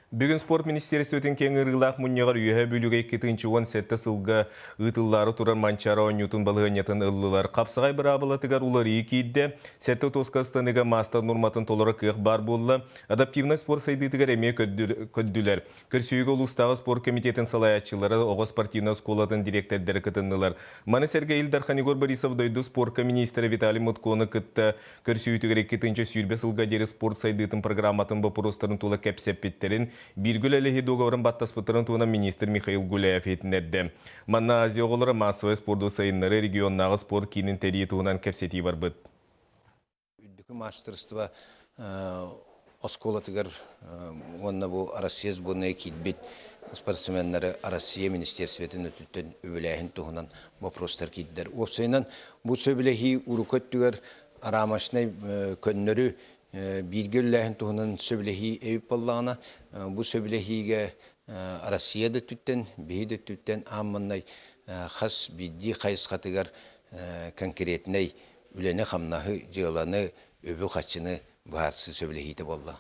Бүгүн спорт министиэристибэтин киэҥ ыырыылаах мунньаҕар Үөһээ Бүлүүгэ 2017 сылга ыытыллаары турар Манчаары оонньуутун балаһыанньатын ыллылар. Хапсаҕай быраабылатыгар уларыйыы киирдэ. Сэттэ тоска ыстаныыга маастар нуорматын толоро кыах баар буолла. Адаптивнай спорт сайдыытыгар эмиэ көрдүлэр. Көрсүһүүгэ улуустааҕы спорт комитетын салайааччылара, оҕо спортивнай оскуолатын дириэктэрдэрэ кытыннылар. Маны сэргэ Ил Дархан Егор Борисов дойду спорка миниистирэ Виталий Муткону кытта Көрсүһүүтүгэр 2020 сылга диэри спорт сайдыытын программатын боппуруостарын тула кэпсэппиттэрин, бииргэ үлэлэһии дуогабарын баттаспыттарын туһунан министр Михаил Гуляев иһитиннэрдэ. Манна Азия оҕолоро маассабай спорду сайыннарыы регионнааҕы спорт киинин тэрийии туһунан кэпсэтии барбыт. Үрдүкү маастарыстыба оскуолатыгар уонна бу Россия сборная киирбит спортсменнары Россия министерствотын өттүттэн үбүлээһин туһунан боппуруостар киирдилэр. Уопсайынан бу сөбүлэһии урукку өттүгэр рамочнай көннөрү бииргэ үлэлээһин туһунан сөбүлэһии эбит буоллаҕына, бу сөбүлэһиигэ Россия да өттүттэн, биһи да өттүттэн аан маҥнай хас биирдии хайысхатыгар конкретнай үлэни-хамнаһы, дьыаланы, үбү-харчыны быһаарсыы сөбүлэһиитэ буолла.